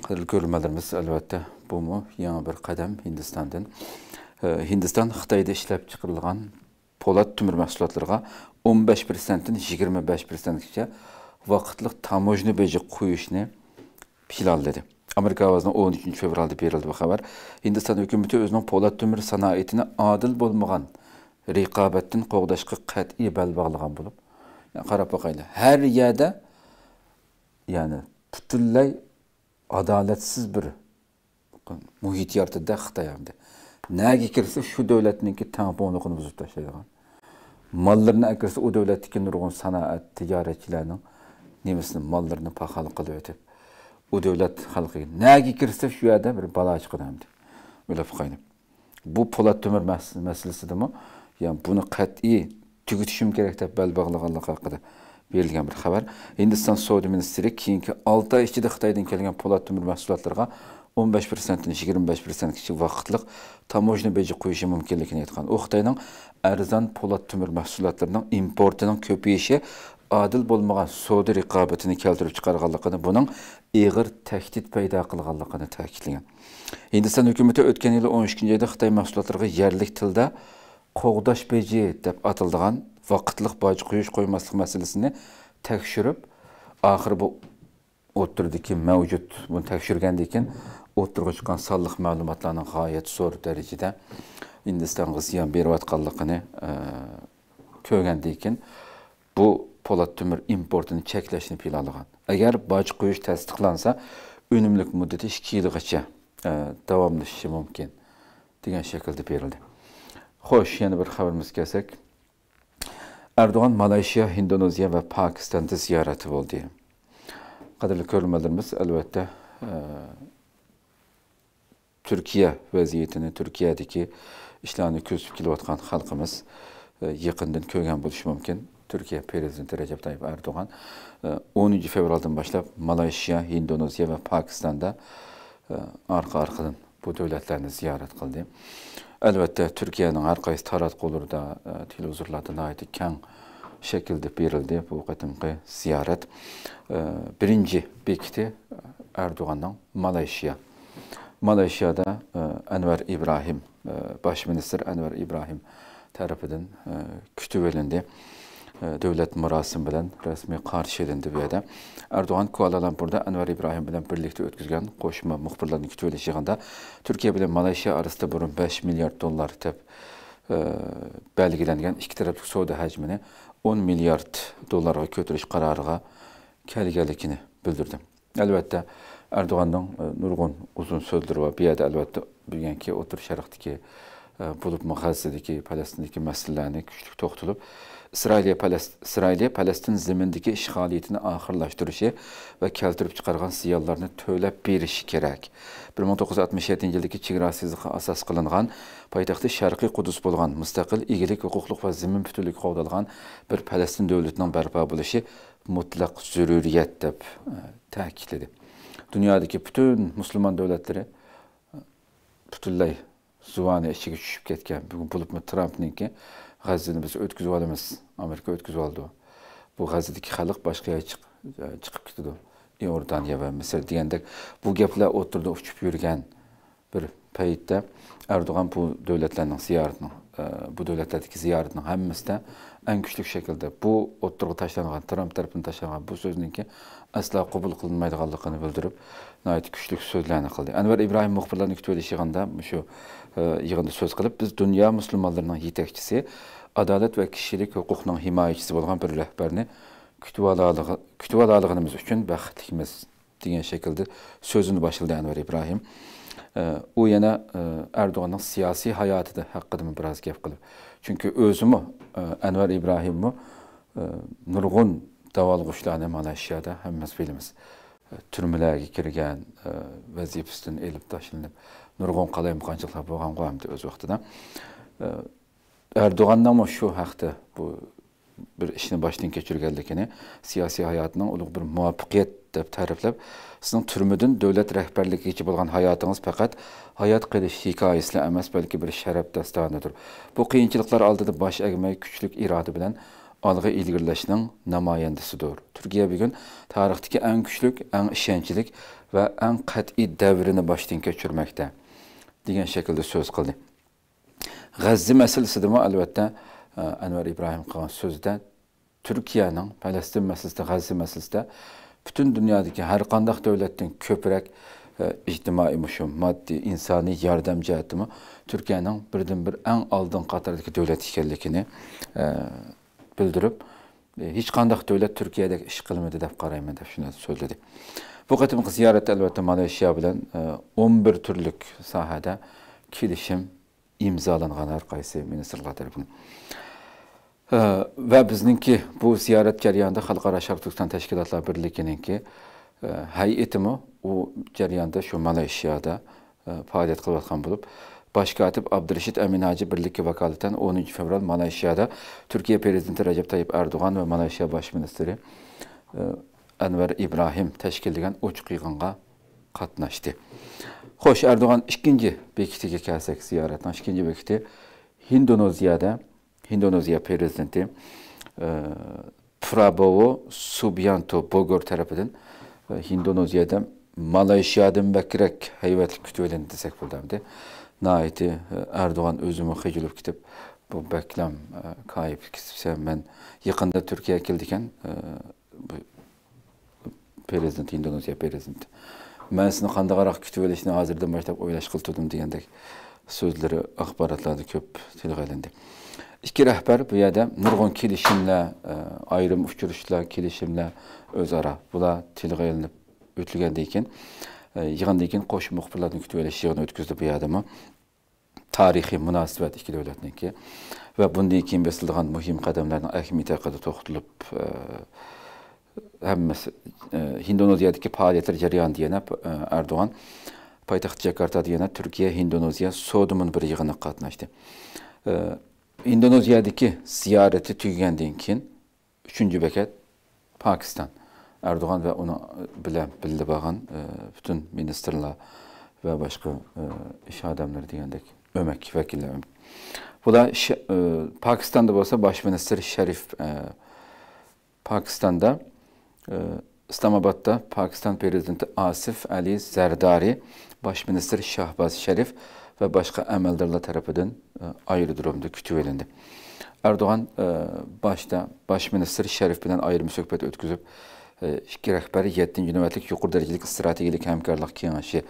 قەدىرلىك كۆرۈرمەنلىرىمىز، ئەلۋەتتە، بۇمۇ يېڭى بىر قەدەم ھىندىستاندىن. ئە، ھىندىستان خىتايدا ئىشلەپ چىقىرىلغان پولات تۆمۈر مەھسۇلاتلىرىغا ئون بەش پىرسەنتتىن يىگىرمە بەش پىرسەنتكىچە ۋاقىتلىق تاموژنا بېجى قويۇشنى پىلانلىدى. ئامېرىكا ئاۋازىنىڭ ئون ئۈچىنچى فېۋرالدا بېرىلدى بۇ خەۋەر. ھىندىستان ھۆكۈمىتى ئۆزىنىڭ پولات تۆمۈر سانائىتىنى ئادىل بولمىغان رىقابەتتىن قوغداشقا قەتئىي بەل باغلىغان بولۇپ، يەنى قاراپ باقايلى، ھەر يەردە، يەنى پۈتۈنلەي ئادالەتسىز بىر مۇھىت يارىتىدۇ خىتاي ئەمدى. نەگە كىرسە شۇ دۆلەتنىڭكى تەڭپۇڭلۇقىنى بۇزۇپ تاشلايدىغان. ماللىرىنى ئەكىرسە ئۇ دۆلەتتىكى نۇرغۇن سانائەت، تىجارەتچىلەرنىڭ نېمىسىنى، ماللىرىنى پاخال قىلىۋېتىپ، ئۇ دۆلەت خەلقى نەگە كىرسە شۇ يەردە بىر بالا چىقىدۇ ئەمدى. ئويلاپ باقايلى. بۇ پولات تۆمۈر مەس-، مەسىلىسىدىمۇ، يەنى بۇنى قەتئىي تۈگىتىشىم كېرەك دەپ بەل باغلىغانلىقى ھەققىدە بېرىلگەن بىر خەۋەر. ھىندىستان سودا مىنىستىرى كېيىنكى ئالتە ئاي ئىچىدە خىتايدىن كەلگەن پولات تۆمۈر مەھسۇلاتلىرىغا ئون بەش پىرسەنتتىن يىگىرمە بەش پىرسەنتكىچە ۋاقىتلىق تاموژنا بېجى قويۇشى مۇمكىنلىكىنى ئېيتقان. ئۇ خىتاينىڭ ئەرزان پولات تۆمۈر مەھسۇلاتلىرىنىڭ ئىمپورتىنىڭ كۆپىيىشى ئادىل بولمىغان سودا رىقابىتىنى كەلتۈرۈپ چىقارغانلىقىنى، بۇنىڭ ئېغىر تەھدىت پەيدا قىلغانلىقىنى تەكىتلىگەن. ھىندىستان ھۆكۈمىتى ئۆتكەن يىلى ئون ئىككىنچى ئايدا خىتاي مەھسۇلاتلىرىغا يەرلىك تىلدا قوغداش بېجى دەپ ئاتىلىدىغان ۋاقىتلىق باج قويۇش قويماسلىق مەسىلىسىنى تەكشۈرۈپ، ئاخىرى بۇ ئوتتۇرىدىكى مەۋجۇت، بۇنى تەكشۈرگەندىن كېيىن ئوتتۇرىغا چىققان سانلىق مەلۇماتلارنىڭ غايەت زور دەرىجىدە ھىندىستانغا زىيان بېرىۋاتقانلىقىنى، ئە، كۆرگەندىن كېيىن، بۇ پولات تۆمۈر ئىمپورتىنى چەكلەشنى پىلانلىغان. ئەگەر باج قويۇش تەستىقلانسا، ئۈنۈملۈك مۇددىتى ئىككى يىلغىچە، ئە، داۋاملىشىشى مۇمكىن، دېگەن شەكىلدە بېرىلدى. خوش، يەنە بىر خەۋىرىمىزگە كەلسەك، ئەردوغان مالايشىيا، ھىندونېزىيە ۋە پاكىستاندا زىيارەتتە بولدى. قەدىرلىك كۆرۈرمەنلىرىمىز، ئەلۋەتتە، ئە، تۈركىيە ۋەزىيىتىنى، تۈركىيەدىكى ئىشلارنى كۆزىتىپ كېلىۋاتقان خەلقىمىز، ئە، يېقىندىن كۆرگەن بولۇشى مۇمكىن. تۈركىيە پىرېزىدېنتى رەجەپ تايىپ ئەردوغان، ئە، ئونىنچى فېۋرالدىن باشلاپ مالايشىيا، ھىندونېزىيە ۋە پاكىستاندا، ئە، ئارقا-ئارقىدىن بۇ دۆلەتلەرنى زىيارەت قىلدى. ئەلۋەتتە، تۈركىيەنىڭ ھەر قايسى تاراتقۇلىرىدا، ئە، تېلېۋىزورلاردا ناھايىتى كەڭ شەكىلدە بېرىلدى بۇ قېتىمقى زىيارەت. ئە، بىرىنچى بېكىتى ئەردوغاننىڭ مالايشىيا. مالايشىيادا، ئە، ئەنۋەر ئىبراھىم، ئە، باش مىنىستىر ئەنۋەر ئىبراھىم تەرىپىدىن، ئە، كۈتۈۋېلىندى. ئە، دۆلەت مۇراسىمى بىلەن رەسمىي قارشى ئېلىندى بۇ يەردە. ئەردوغان كۇئالالامپۇردا ئەنۋەر ئىبراھىم بىلەن بىرلىكتە ئۆتكۈزگەن قوشما مۇخبىرلارنى كۈتۈۋېلىش يىغىنىدا تۈركىيە بىلەن مالايشىيا ئارىسىدا بۇرۇن بەش مىليارد دوللار دەپ، ئە، بەلگىلەنگەن ئىككى تەرەپلىك سودا ھەجمىنى ئون مىليارد دوللارغا كۆتۈرۈش قارارىغا كەلگەنلىكىنى بىلدۈردى. ئەلۋەتتە، ئەردوغاننىڭ، ئە، نۇرغۇن ئۇزۇن سۆزلىرى بار. بۇ يەردە، ئەلۋەتتە، بۈگۈنكى ئوتتۇرا شەرقتىكى، ئە، بولۇپمۇ غەززىدىكى، پەلەستىندىكى مەسىلىلەرنى كۈچلۈك توختىلىپ، ئىسرائىلىيە پەلەس-، ئىسرائىلىيە پەلەستىن زېمىنىدىكى ئىشغالىيىتىنى ئاخىرلاشتۇرۇشى ۋە كەلتۈرۈپ چىقارغان زىيانلارنى تۆلەپ بېرىشى كېرەك. بىر مىڭ توققۇز يۈز ئاتمىش يەتتىنچى يىلدىكى چېگرا سىزىقى ئاساس قىلىنغان، پايتەختى شەرقىي قۇدس بولغان مۇستەقىل، ئىگىلىك، ھوقۇقلۇق ۋە زېمىن پۈتۈنلۈكى قوغدالغان بىر پەلەستىن دۆلىتىنىڭ بەرپا بولۇشى مۇتلەق زۆرۈرىيەت دەپ، ئە، تەكىتلىدى. دۇنيادىكى پۈتۈن مۇسۇلمان دۆلەتلىرى پۈتۈنلەي زۇۋانى ئىچىگە چۈشۈپ كەتكەن. بۈگۈن بولۇپمۇ ترامپنىڭكى «غەززىنى بىز ئۆتكۈزۈۋالىمىز، ئامېرىكا ئۆتكۈزۈۋالىدۇ. بۇ غەززىدىكى خەلق باشقا يەرگە چىق-، چىقىپ كېتىدۇ. ئىئوردانىيە ۋە مىسىر» دېگەندەك بۇ گەپلەر ئوتتۇرىدا ئۇچۇپ يۈرگەن بىر پەيتتە ئەردوغان بۇ دۆلەتلەرنىڭ زىيارىتىنىڭ، ئە، بۇ دۆلەتلەردىكى زىيارىتىنىڭ ھەممىسىدە ئەڭ كۈچلۈك شەكىلدە بۇ ئوتتۇرىغا تاشلانغان، ترامپ تەرىپىدىن تاشلانغان بۇ سۆزنىڭكى ئەسلا قوبۇل قىلىنمايدىغانلىقىنى بىلدۈرۈپ، ناھايىتى كۈچلۈك سۆزلەرنى قىلدى. ئەنۋەر ئىبراھىم مۇخبىرلارنى كۈتۈۋېلىش يىغىنىدا، مۇشۇ، ئە، يىغىندا سۆز قىلىپ، «بىز دۇنيا مۇسۇلمانلىرىنىڭ يېتەكچىسى، ئادالەت ۋە كىشىلىك ھوقۇقنىڭ ھىمايىچىسى بولغان بىر رەھبەرنى كۈتۈۋالالىغ-، كۈتۈۋالالىغىنىمىز ئۈچۈن بەختلىكمىز» دېگەن شەكىلدە سۆزىنى باشلىدى ئەنۋەر ئىبراھىم. ئە، ئۇ يەنە، ئە، ئەردوغاننىڭ سىياسىي ھاياتىدا ھەققىدىمۇ بىراز گەپ قىلىپ، چۈنكى ئۆزىمۇ، ئە، ئەنۋەر ئىبراھىممۇ، ئە، نۇرغۇن داۋالغۇشلارنى مالايشىيادا ھەممىمىز بىلىمىز. ئە، تۈرمىلەرگە كىرگەن، ئە، ۋەزىپىسىدىن ئېلىپ تاشلىنىپ، نۇرغۇن قالايمىقانچىلىقلار بولغانغۇ ئەمدى ئۆز ۋاقتىدا. ئە، ئەردوغاننىڭمۇ شۇ ھەقتە بۇ بىر ئىشنى باشتىن كەچۈرگەنلىكىنى، سىياسىي ھاياتىنىڭ ئۇلۇغ بىر مۇۋەپپەقىيەت دەپ تەرىپلەپ، «سىزنىڭ تۈرمىدىن دۆلەت رەھبەرلىكىگىچە بولغان ھاياتىڭىز پەقەت ھايات قېلىش ھېكايىسىلا ئەمەس، بەلكى بىر شەرەپ داستانىدۇر. بۇ قىيىنچىلىقلار ئالدىدا باش ئەگمەي، كۈچلۈك ئىرادە بىلەن ئالغا ئىلگىرىلەشنىڭ نامايەندىسىدۇر. تۈركىيە بۈگۈن تارىختىكى ئەڭ كۈچلۈك، ئەڭ ئىشەنچلىك ۋە ئەڭ قەتئىي دەۋرىنى باشتىن كەچۈرمەكتە» دېگەن شەكىلدە سۆز قىلدى. غەززە مەسىلىسىدىمۇ، ئەلۋەتتە، ئەنۋەر ئىبراھىم قىلغان سۆزىدە تۈركىيەنىڭ پەلەستىن مەسىلىسىدە، غەززە مەسىلىسىدە پۈتۈن دۇنيادىكى ھەر قانداق دۆلەتتىن كۆپرەك، ئە، ئىجتىمائىي، مۇشۇ ماددىي، ئىنسانىي ياردەم جەھەتتىمۇ تۈركىيەنىڭ بىردىنبىر ئەڭ ئالدىنقى قاتاردىكى دۆلەت ئىكەنلىكىنى، ئە، بىلدۈرۈپ، ئە، ھېچقانداق دۆلەت تۈركىيەدەك ئىش قىلمىدى دەپ قارايمەن، دەپ شۇنداق سۆزلىدى. بۇ قېتىمقى زىيارەتتە ئەلۋەتتە مالايشىيا بىلەن، ئە، ئون بىر تۈرلۈك ساھەدە كېلىشىم ئىمزالانغان ھەر قايسى مىنىستىرلار تەرىپىدىن. ئە، ۋە بىزنىڭكى بۇ زىيارەت جەريانىدا خەلقئارا شەرقىي تۈركىستان تەشكىلاتلار بىرلىكىنىڭكى، ئە، ھەيئىتىمۇ ئۇ جەرياندا شۇ مالايشىيادا، ئە، پائالىيەت قىلىۋاتقان بولۇپ، باش كاتىپ ئابدۇرېشىت ئەمىن ھاجى بىرلىككە ۋاكالىتەن ئونىنچى فېۋرال مالايشىيادا تۈركىيە پىرېزىدېنتى رەجەپ تايىپ ئەردوغان ۋە مالايشىيا باش مىنىستىرى، ئە، ئەنۋەر ئىبراھىم تەشكىللىگەن ئوچۇق يىغىنغا قاتناشتى. خوش، ئەردوغان ئىككىنچى بېكىتىگە كەلسەك، زىيارەتنىڭ ئىككىنچى بېكىتى ھىندونېزىيەدە، ھىندونېزىيە پىرېزىدېنتى، ئە، پرابوۋو سۇبيانتو بوگور تەرىپىدىن، ئە، ھىندونېزىيەدە مالايشىيادىن بەكرەك ھەيۋەتلىك كۈتۈۋېلىندى دېسەك بولىدۇ ئەمدى. ناھايىتى، ئە، ئەردوغان ئۆزىمۇ خىجىلىپ كېتىپ، بۇ بەكلەم، ئە، كايىپ كېتىپسەن، مەن يېقىندا تۈركىيەگە كېلىدىكەن، ئە، بۇ پىرېزىدېنت، ئىندونېزىيە پىرېزىدېنتى. مەن سېنى قانداقراق كۈتۈۋېلىشنى ھازىردىن باشلاپ ئويلاشقىلى تۇردۇم دېگەندەك سۆزلىرى ئاخباراتلاردا كۆپ تىلغا ئېلىندى. ئىككى رەھبەر بۇ يەردە نۇرغۇن كېلىشىملەر، ئە، ئايرىم ئۇچرىشىشلار، كېلىشىملەر ئۆزئارا بۇلار تىلغا ئېلىنىپ ئۆتۈلگەندىن كېيىن، ئە، يىغىندىن كېيىن قوشما مۇخبىرلارنى كۈتۈۋېلىش يىغىنى ئۆتكۈزدى بۇ يەردىمۇ. تارىخىي مۇناسىۋەت ئىككى دۆلەتنىڭكى ۋە بۇندىن كېيىن بېسىلىدىغان مۇھىم قەدەملەرنىڭ ئەھمىيىتى ھەققىدە توختىلىپ، ئە، ھەممىسى، ئە، ھىندونېزىيەدىكى پائالىيەتلەر جەريانىدا يەنە، ئە، ئەردوغان پايتەخت جاكارتادا يەنە تۈركىيە، ھىندونېزىيە سودا مۇنبىرى يىغىنىغا قاتناشتى. ئە، ھىندونېزىيەدىكى زىيارىتى تۈگىگەندىن كېيىن، ئۈچىنچى بېكەت، پاكىستان. ئەردوغان ۋە ئۇنىڭ بىلەن بىللە بارغان، ئە، پۈتۈن مىنىستىرلار ۋە باشقا، ئە، ئىش ئادەملىرى دېگەندەك ئۆمەك ۋەكىللەر. بۇلار ش-، ئە، پاكىستاندا بولسا باش مىنىستىر شەرىف، ئە، پاكىستاندا، ئە، ئىسلامئابادتا پاكىستان پىرېزىدېنتى ئاسىف ئەلى زەردارى، باش مىنىستىر شاھباز شەرىپ ۋە باشقا ئەمەلدارلار تەرىپىدىن، ئە، ئايرودرومدا كۈتۈۋېلىندى. ئەردوغان، ئە، باشتا باش مىنىستىر شەرىپ بىلەن ئايرىم سۆھبەت ئۆتكۈزۈپ، ئە، ئىككى رەھبەر يەتتىنچى نۆۋەتلىك يۇقىرى دەرىجىلىك ئىستراتېگىيەلىك ھەمكارلىق كېڭىشى،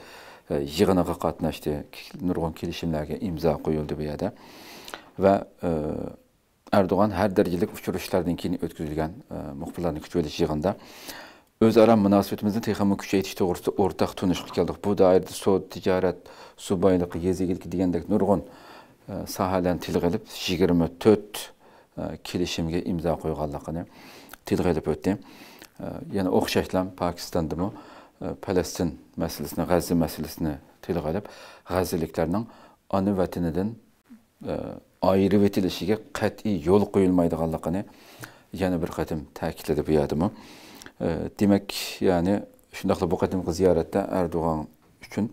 ئە، يىغىنىغا قاتناشتى. نۇرغۇن كېلىشىملەرگە ئىمزا قويۇلدى بۇ يەردە. ۋە، ئە، ئەردوغان ھەر دەرىجىلىك ئۇچرىشىشلاردىن كېيىن ئۆتكۈزۈلگەن، ئە، مۇخبىرلارنى كۈتۈۋېلىش يىغىنىدا ئۆزئارا مۇناسىۋىتىمىزنى تېخىمۇ كۈچەيتىش توغرىسىدا ئورتاق تونۇشقا كەلدۇق. بۇ دائىرىدە سودا، تىجارەت، سۇ بايلىقى، يېزا ئىگىلىكى دېگەندەك نۇرغۇن، ئە، ساھەلەرنى تىلغا ئېلىپ، يىگىرمە تۆت، ئە، كېلىشىمگە ئىمزا قويغانلىقىنى تىلغا ئېلىپ ئۆتتى. ئە، يەنە ئوخشاشلا پاكىستاندىمۇ، ئە، پەلەستىن مەسىلىسىنى، غەززە مەسىلىسىنى تىلغا ئېلىپ، غەززىلىكلەرنىڭ ئانا ۋەتىنىدىن ئايرىۋېتىلىشىگە قەتئىي يول قويۇلمايدىغانلىقىنى يەنە بىر قېتىم تەكىتلىدى بۇ يەردىمۇ. دېمەك، يەنى شۇنداقلا بۇ قېتىمقى زىيارەتتە ئەردوغان ئۈچۈن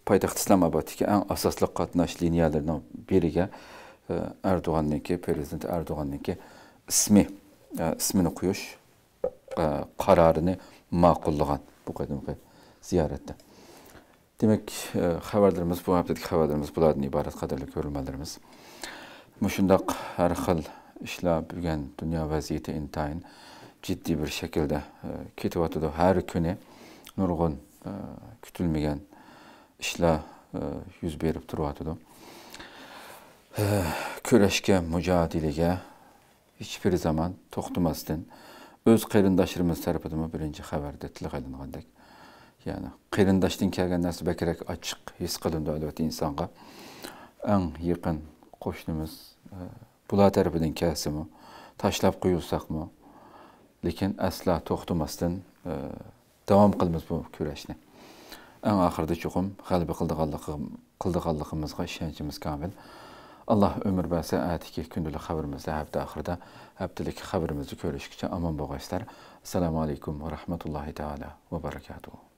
پايتەخت ئىسلامئابادتىكى ئەڭ ئاساسلىق قاتناش لىنىيەلىرىنىڭ بىرىگە، ئەردوغاننىڭكى، پىرېزىدېنت ئەردوغاننىڭكى ئىسمى، ئىسمىنى قويۇش، قارارىنى ماقۇللىغان بۇ قېتىمقى زىيارەتتە. دېمەك، ئە، خەۋەرلىرىمىز، بۇ ھەپتىدىكى خەۋەرلىرىمىز بۇلاردىن ئىبارەت، قەدىرلىك كۆرۈرمەنلىرىمىز. مۇشۇنداق ھەر خىل ئىشلار، بۈگۈن دۇنيا ۋەزىيىتى ئىنتايىن جىددىي بىر شەكىلدە، ئە، كېتىۋاتىدۇ. ھەر كۈنى نۇرغۇن، ئە، كۈتۈلمىگەن ئىشلار، ئە، يۈز بېرىپ تۇرۇۋاتىدۇ. ئە، كۈرەشكە، مۇجادىلىگە، ھېچبىر زامان توختىماستىن، ئۆز قېرىنداشلىرىمىز تەرىپىدىنمۇ بىرىنچى خەۋەردە تىلغا ئېلىنغاندەك، يەنى قېرىنداشتىن كەلگەن نەرسە بەكرەك ئاچچىق ھېس قىلىنىدۇ، ئەلۋەتتە، ئىنسانغا. ئەڭ يېقىن قوشنىمىز، ئە، بۇلار تەرىپىدىن كەلسىمۇ، تاشلاپ قويۇلساقمۇ، لېكىن ئەسلا توختىماستىن، ئە، داۋام قىلىمىز بۇ كۈرەشنى. ئەڭ ئاخىرىدا چوقۇم غەلىبە قىلىدىغانلىقى-، قىلىدىغانلىقىمىزغا ئىشەنچىمىز كامىل. ئاللا ئۆمۈر بەرسە، ئەتىكى كۈندىلىك خەۋىرىمىزدە، ھەپتە ئاخىرىدا ھەپتىلىك خەۋىرىمىزدە كۆرۈشكىچە ئامان بولغايسىلەر. ئەسسالامۇ ئەلەيكۇم ۋە رەھمەتۇللاھى تائالا ۋە بەرەكاتۇھۇ.